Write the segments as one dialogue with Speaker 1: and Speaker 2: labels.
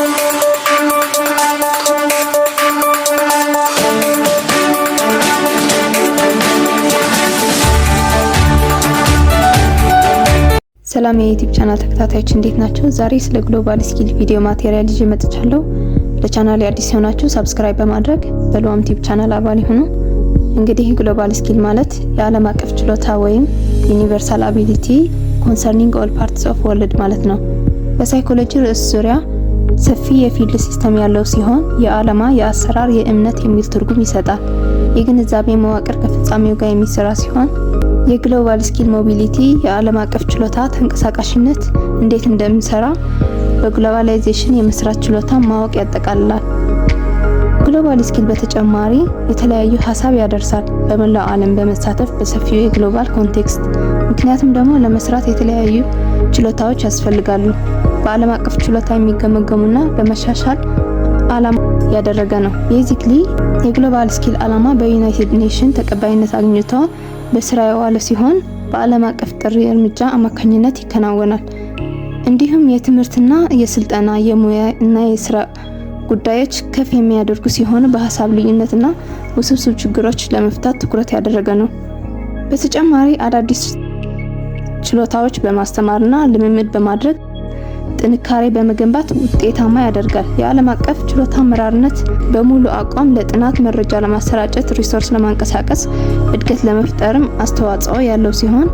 Speaker 1: ሰላም የ YouTube channel ተከታታዮች፣ እንዴት ናችሁ? ዛሬ ስለ global skill ቪዲዮ material ይዤ መጥቻለሁ። ለቻናሌ አዲስ የሆናችሁ subscribe በማድረግ በሉዋም Tube channel አባል ይሁኑ። እንግዲህ global skill ማለት የዓለም አቀፍ ችሎታ ወይም universal ability concerning all parts of world ማለት ነው። በ psychology ርዕስ ዙሪያ ሰፊ የ field system ያለው ሲሆን የዓላማ፣ የአሰራር፣ የእምነት የሚል ትርጉም ይሰጣል። የግንዛቤ መዋቅር ከፍጻሜው ጋር የሚሰራ ሲሆን የ global skill mobility የዓለም አቀፍ ችሎታ ተንቀሳቃሽነት እንዴት እንደምሰራ በ globalization የመስራት ችሎታ ማወቅ ያጠቃልላል። Global skill በተጨማሪ የተለያዩ ሀሳብ ያደርሳል በመላው ዓለም በመሳተፍ በሰፊው የ global context። ምክንያቱም ደግሞ ለመስራት የተለያዩ ችሎታዎች ያስፈልጋሉ። በዓለም አቀፍ ችሎታ የሚገመገሙና በመሻሻል ዓላማ ያደረገ ነው። Basically የ global skill ዓላማ በ United Nation ተቀባይነት አግኝቶ በስራ የዋለ ሲሆን በዓለም አቀፍ ጥሪ እርምጃ አማካኝነት ይከናወናል። እንዲሁም የትምህርትና የስልጠና፣ የሙያ እና የስራ ጉዳዮች ከፍ የሚያደርጉ ሲሆኑ በሀሳብ ልዩነትና ውስብስብ ችግሮች ለመፍታት ትኩረት ያደረገ ነው። በተጨማሪ አዳዲስ ችሎታዎች በማስተማርና ልምምድ በማድረግ ጥንካሬ በመገንባት ውጤታማ ያደርጋል። የዓለም አቀፍ ችሎታ አመራርነት በሙሉ አቋም ለጥናት፣ መረጃ ለማሰራጨት፣ resource ለማንቀሳቀስ፣ እድገት ለመፍጠርም አስተዋጽኦ ያለው ሲሆን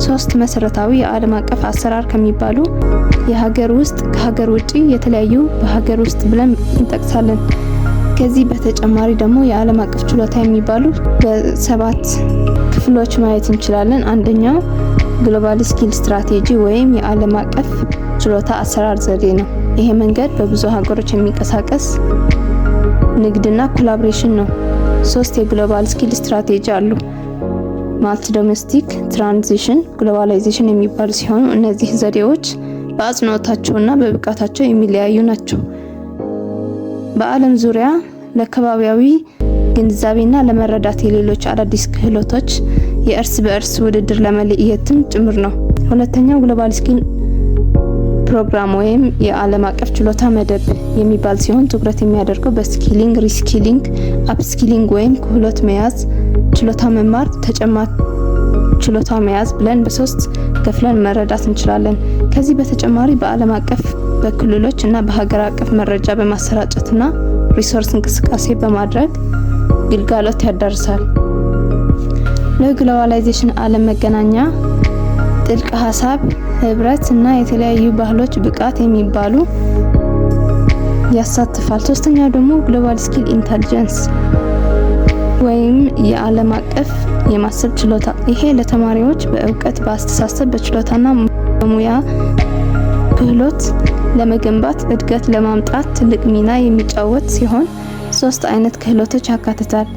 Speaker 1: ሶስት መሰረታዊ የዓለም አቀፍ አሰራር ከሚባሉ የሀገር ውስጥ፣ ከሀገር ውጪ፣ የተለያዩ በሀገር ውስጥ ብለን እንጠቅሳለን። ከዚህ በተጨማሪ ደግሞ የዓለም አቀፍ ችሎታ የሚባሉ በሰባት ክፍሎች ማየት እንችላለን። አንደኛው global skill strategy ወይም የዓለም አቀፍ ችሎታ አሰራር ዘዴ ነው። ይሄ መንገድ በብዙ ሀገሮች የሚንቀሳቀስ ንግድና collaboration ነው። ሶስት የ global skill strategy አሉ። Multi domestic፣ transition፣ globalization የሚባሉ ሲሆኑ እነዚህ ዘዴዎች በአጽንኦታቸውና በብቃታቸው የሚለያዩ ናቸው። በዓለም ዙሪያ ለከባቢያዊ ግንዛቤና ለመረዳት የሌሎች አዳዲስ ክህሎቶች የእርስ በእርስ ውድድር ለመለየትም ጭምር ነው። ሁለተኛው global skill program ወይም የዓለም አቀፍ ችሎታ መደብ የሚባል ሲሆን ትኩረት የሚያደርገው በ skilling፣ reskilling፣ upskilling ወይም ክህሎት መያዝ፣ ችሎታ መማር፣ ተጨማሪ ችሎታ መያዝ ብለን በሶስት ከፍለን መረዳት እንችላለን። ከዚህ በተጨማሪ በዓለም አቀፍ፣ በክልሎች እና በሀገር አቀፍ መረጃ በማሰራጨትና resource እንቅስቃሴ በማድረግ ግልጋሎት ያዳርሳል። ለ globalization ዓለም መገናኛ ጥልቅ ሀሳብ፣ ህብረት እና የተለያዩ ባህሎች ብቃት የሚባሉ ያሳትፋል። ሶስተኛው ደግሞ global skill intelligence ወይም የዓለም አቀፍ የማሰብ ችሎታ። ይሄ ለተማሪዎች በእውቀት፣ በአስተሳሰብ፣ በችሎታና በሙያ ክህሎት ለመገንባት እድገት ለማምጣት ትልቅ ሚና የሚጫወት ሲሆን ሶስት አይነት ክህሎቶች ያካትታል።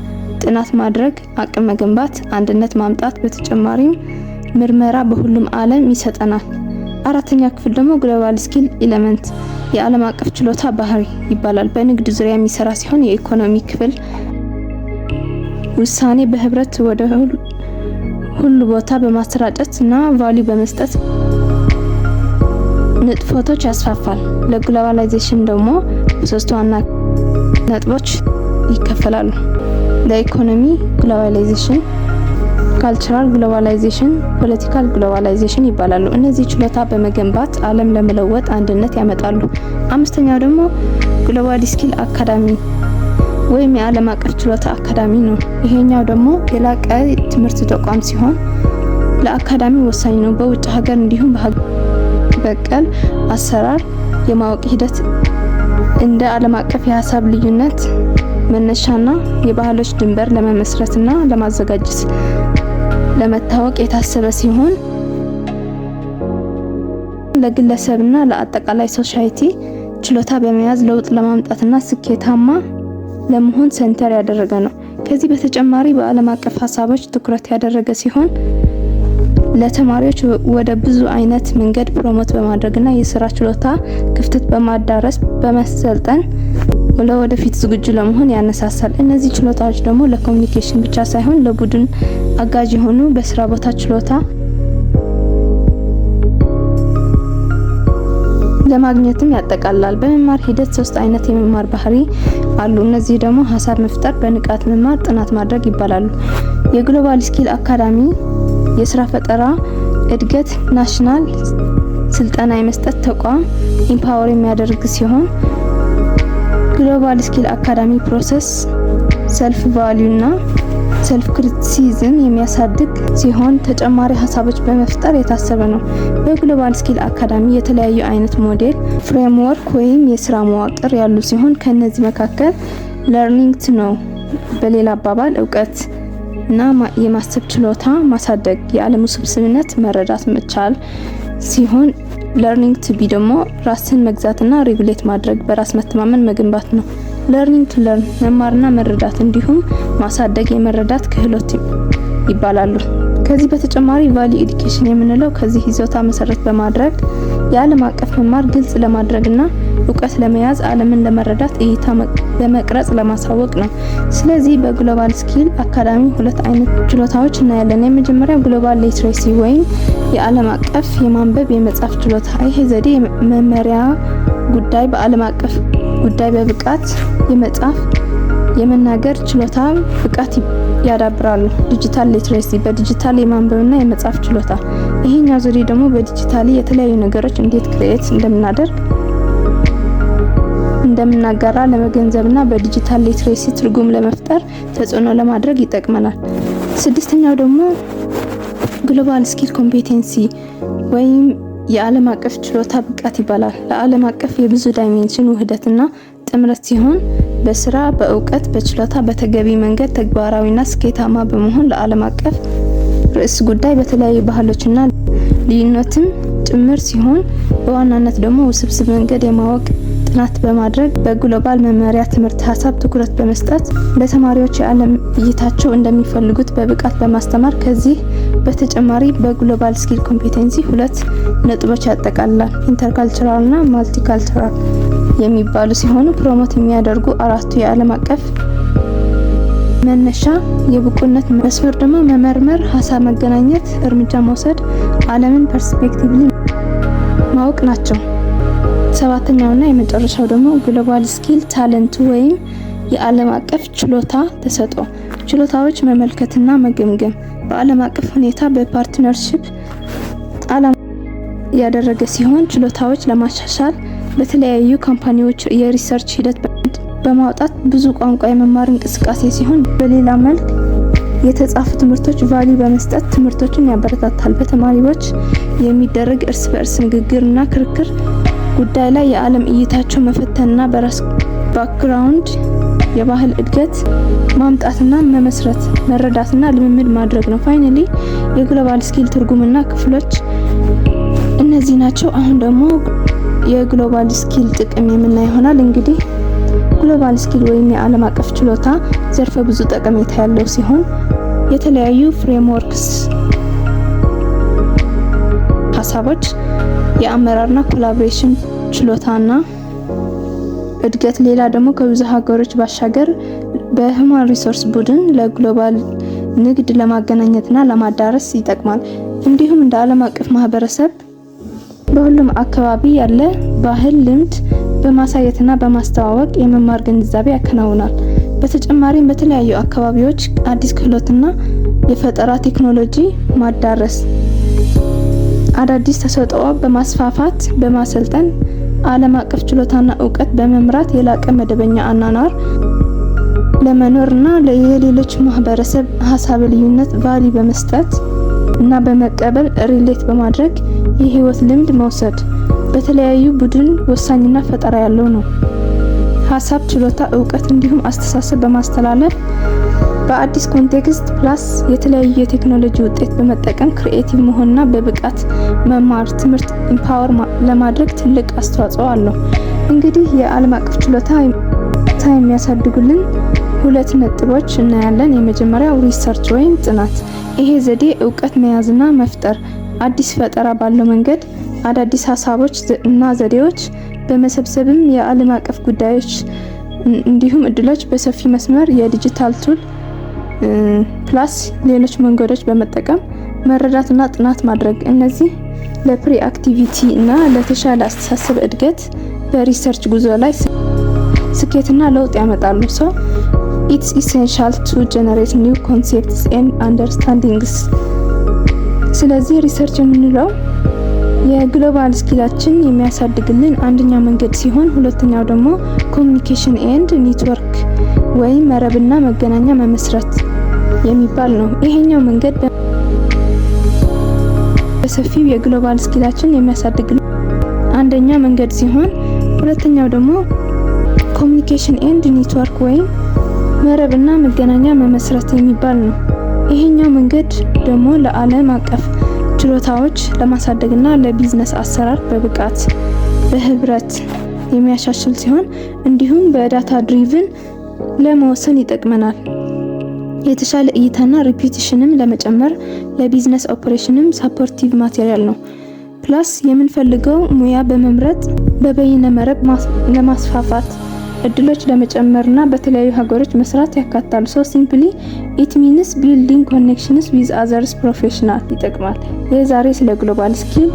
Speaker 1: ጥናት ማድረግ፣ አቅም መገንባት፣ አንድነት ማምጣት። በተጨማሪም ምርመራ በሁሉም ዓለም ይሰጠናል። አራተኛ ክፍል ደግሞ global skill element የዓለም አቀፍ ችሎታ ባህሪ ይባላል። በንግድ ዙሪያ የሚሰራ ሲሆን የኢኮኖሚ ክፍል ውሳኔ በህብረት ወደ ሁሉ ቦታ በማሰራጨት እና value በመስጠት ንጥፈቶች ያስፋፋል። ለ globalization ደግሞ በሶስት ዋና ነጥቦች ይከፈላሉ። ለኢኮኖሚ globalization፣ cultural globalization፣ political globalization ይባላሉ። እነዚህ ችሎታ በመገንባት ዓለም ለመለወጥ አንድነት ያመጣሉ። አምስተኛው ደግሞ global skill academy ወይም የዓለም አቀፍ ችሎታ አካዳሚ ነው። ይሄኛው ደግሞ የላቀ ትምህርት ተቋም ሲሆን ለአካዳሚ ወሳኝ ነው። በውጭ ሀገር እንዲሁም በሀገር በቀል አሰራር የማወቅ ሂደት እንደ ዓለም አቀፍ የሀሳብ ልዩነት መነሻና የባህሎች ድንበር ለመመስረትና ለማዘጋጀት ለመታወቅ የታሰበ ሲሆን ለግለሰብና ለአጠቃላይ society ችሎታ በመያዝ ለውጥ ለማምጣትና ስኬታማ ለመሆን center ያደረገ ነው። ከዚህ በተጨማሪ በዓለም አቀፍ ሀሳቦች ትኩረት ያደረገ ሲሆን ለተማሪዎች ወደ ብዙ አይነት መንገድ promote በማድረግና የስራ ችሎታ ክፍተት በማዳረስ በመሰልጠን ለወደፊት ዝግጁ ለመሆን ያነሳሳል። እነዚህ ችሎታዎች ደግሞ ለ communication ብቻ ሳይሆን ለቡድን አጋዥ የሆኑ በስራ ቦታ ችሎታ ለማግኘትም ያጠቃልላል። በመማር ሂደት ሶስት አይነት የመማር ባህሪ አሉ። እነዚህ ደግሞ ሀሳብ መፍጠር፣ በንቃት መማር፣ ጥናት ማድረግ ይባላሉ። የ Global Skill Academy የስራ ፈጠራ እድገት national ስልጠና የመስጠት ተቋም empower የሚያደርግ ሲሆን፣ Global Skill Academy process self value እና self criticism የሚያሳድግ ሲሆን፣ ተጨማሪ ሀሳቦች በመፍጠር የታሰበ ነው። በ Global Skill Academy የተለያዩ አይነት model framework ወይም የስራ መዋቅር ያሉ ሲሆን፣ ከነዚህ መካከል learning to know፣ በሌላ አባባል እውቀት እና የማሰብ ችሎታ ማሳደግ፣ የዓለም ውስብስብነት መረዳት መቻል ሲሆን፣ learning to be ደግሞ ራስን መግዛትና regulate ማድረግ፣ በራስ መተማመን መገንባት ነው። Learning to learn መማርና መረዳት እንዲሁም ማሳደግ የመረዳት ክህሎት ይባላሉ። ከዚህ በተጨማሪ value education የምንለው ከዚህ ይዞታ መሰረት በማድረግ የዓለም አቀፍ መማር ግልጽ ለማድረግና እውቀት ለመያዝ፣ ዓለምን ለመረዳት እይታ በመቅረጽ ለማሳወቅ ነው። ስለዚህ በ Global Skill Academy ሁለት አይነት ችሎታዎች እናያለን። የመጀመሪያው global literacy ወይም የዓለም አቀፍ የማንበብ የመጻፍ ችሎታ። ይህ ዘዴ መመሪያ ጉዳይ በዓለም አቀፍ ጉዳይ በብቃት የመጻፍ የመናገር ችሎታ ብቃት ያዳብራሉ። Digital literacy በዲጂታል የማንበብና የመጻፍ ችሎታ። ይሄኛው ዘዴ ደግሞ በ digitally የተለያዩ ነገሮች እንዴት create እንደምናደርግ፣ እንደምናጋራ ለመገንዘብና በ digital literacy ትርጉም ለመፍጠር፣ ተጽዕኖ ለማድረግ ይጠቅመናል። ስድስተኛው ደግሞ global skill competency ወይም የዓለም አቀፍ ችሎታ ብቃት ይባላል። ለዓለም አቀፍ የብዙ dimension ውህደትና ጥምረት ሲሆን፣ በስራ፣ በእውቀት፣ በችሎታ በተገቢ መንገድ ተግባራዊና ስኬታማ በመሆን ለዓለም አቀፍ ርዕስ ጉዳይ በተለያዩ ባህሎችና ልዩነትም ጭምር ሲሆን፣ በዋናነት ደግሞ ውስብስብ መንገድ የማወቅ ጥናት በማድረግ በ global መመሪያ ትምህርት ሀሳብ ትኩረት በመስጠት ለተማሪዎች የዓለም እይታቸው እንደሚፈልጉት በብቃት በማስተማር። ከዚህ በተጨማሪ በ global skill competency ሁለት ነጥቦች ያጠቃልላል። Intercultural እና multicultural የሚባሉ ሲሆኑ፣ promote የሚያደርጉ አራቱ የዓለም አቀፍ መነሻ የብቁነት መስመር ደግሞ መመርመር፣ ሀሳብ መገናኘት፣ እርምጃ መውሰድ፣ ዓለምን perspectively ማወቅ ናቸው። ሰባተኛውና የመጨረሻው ደግሞ global skill talent ወይም የዓለም አቀፍ ችሎታ ተሰጥኦ፣ ችሎታዎች መመልከትና መገምገም በዓለም አቀፍ ሁኔታ በ partnership ዓላማ ያደረገ ሲሆን፣ ችሎታዎች ለማሻሻል በተለያዩ company ዎች የ research ሂደት በማውጣት ብዙ ቋንቋ የመማር እንቅስቃሴ ሲሆን፣ በሌላ መልክ የተጻፉ ትምህርቶች value በመስጠት ትምህርቶችን ያበረታታል። በተማሪዎች የሚደረግ እርስ በእርስ ንግግርና ክርክር ጉዳይ ላይ የዓለም እይታቸው መፈተንና በራስ background የባህል እድገት ማምጣትና መመስረት፣ መረዳትና ልምምድ ማድረግ ነው። Finally የ global skill ትርጉምና ክፍሎች እነዚህ ናቸው። አሁን ደግሞ የ global skill ጥቅም የምናይ ይሆናል። እንግዲህ global skill ወይም የዓለም አቀፍ ችሎታ ዘርፈ ብዙ ጠቀሜታ ያለው ሲሆን፣ የተለያዩ frameworks ሀሳቦች የአመራርና collaboration ችሎታና እድገት፣ ሌላ ደግሞ ከብዙ ሀገሮች ባሻገር በ human resource ቡድን ለ global ንግድ ለማገናኘትና ለማዳረስ ይጠቅማል። እንዲሁም እንደ ዓለም አቀፍ ማህበረሰብ በሁሉም አካባቢ ያለ ባህል፣ ልምድ በማሳየትና በማስተዋወቅ የመማር ግንዛቤ ያከናውናል። በተጨማሪም በተለያዩ አካባቢዎች አዲስ ክህሎትና የፈጠራ ቴክኖሎጂ ማዳረስ፣ አዳዲስ ተሰጥኦ በማስፋፋት፣ በማሰልጠን፣ ዓለም አቀፍ ችሎታና እውቀት በመምራት የላቀ መደበኛ አኗኗር ለመኖርና የሌሎች ማህበረሰብ ሀሳብ ልዩነት value በመስጠት እና በመቀበል relate በማድረግ የህይወት ልምድ መውሰድ በተለያዩ ቡድን ወሳኝና ፈጠራ ያለው ነው። ሀሳብ፣ ችሎታ፣ እውቀት እንዲሁም አስተሳሰብ በማስተላለፍ በአዲስ context plus የተለያዩ የቴክኖሎጂ ውጤት በመጠቀም creative መሆንና በብቃት መማር ትምህርት empower ለማድረግ ትልቅ አስተዋጽኦ አለው። እንግዲህ የዓለም አቀፍ ችሎታ የሚያሳድጉልን ሁለት ነጥቦች እናያለን። የመጀመሪያው research ወይም ጥናት። ይሄ ዘዴ እውቀት መያዝና መፍጠር፣ አዲስ ፈጠራ ባለው መንገድ አዳዲስ ሀሳቦች እና ዘዴዎች በመሰብሰብም የዓለም አቀፍ ጉዳዮች እንዲሁም እድሎች በሰፊ መስመር የ digital tool plus ሌሎች መንገዶች በመጠቀም መረዳትና ጥናት ማድረግ። እነዚህ ለ productivity እና ለተሻለ አስተሳሰብ እድገት በ research ጉዞ ላይ ስኬትና ለውጥ ያመጣሉ። So it's essential to generate new concepts and understandings። ስለዚህ research የምንለው የ global skill ኣችን የሚያሳድግልን አንደኛው መንገድ ሲሆን ሁለተኛው ደግሞ communication and network ወይም መረብና መገናኛ መመስረት የሚባል ነው። ይሄኛው መንገድ በሰፊው የ global skill ኣችን የሚያሳድግልን አንደኛ መንገድ ሲሆን ሁለተኛው ደግሞ communication and network ወይም መረብና መገናኛ መመስረት የሚባል ነው። ይሄኛው መንገድ ደግሞ ለዓለም አቀፍ ችሎታዎች ለማሳደግና ለቢዝነስ አሰራር በብቃት በህብረት የሚያሻሽል ሲሆን እንዲሁም በ data driven ለመወሰን ይጠቅመናል። የተሻለ እይታና reputation ም ለመጨመር ለ business operation ም supportive material ነው። Plus የምንፈልገው ሙያ በመምረጥ በበይነ መረብ ለማስፋፋት እድሎች ለመጨመርና በተለያዩ ሀገሮች መስራት ያካትታል። So simply it means building connections with others professional ይጠቅማል። የዛሬ ስለ global skill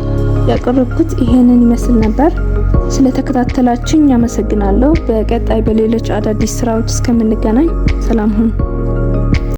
Speaker 1: ያቀረብኩት ይሄንን ይመስል ነበር። ስለተከታተላችሁኝ አመሰግናለሁ። በቀጣይ በሌሎች አዳዲስ ስራዎች እስከምንገናኝ ሰላም ሁኑ።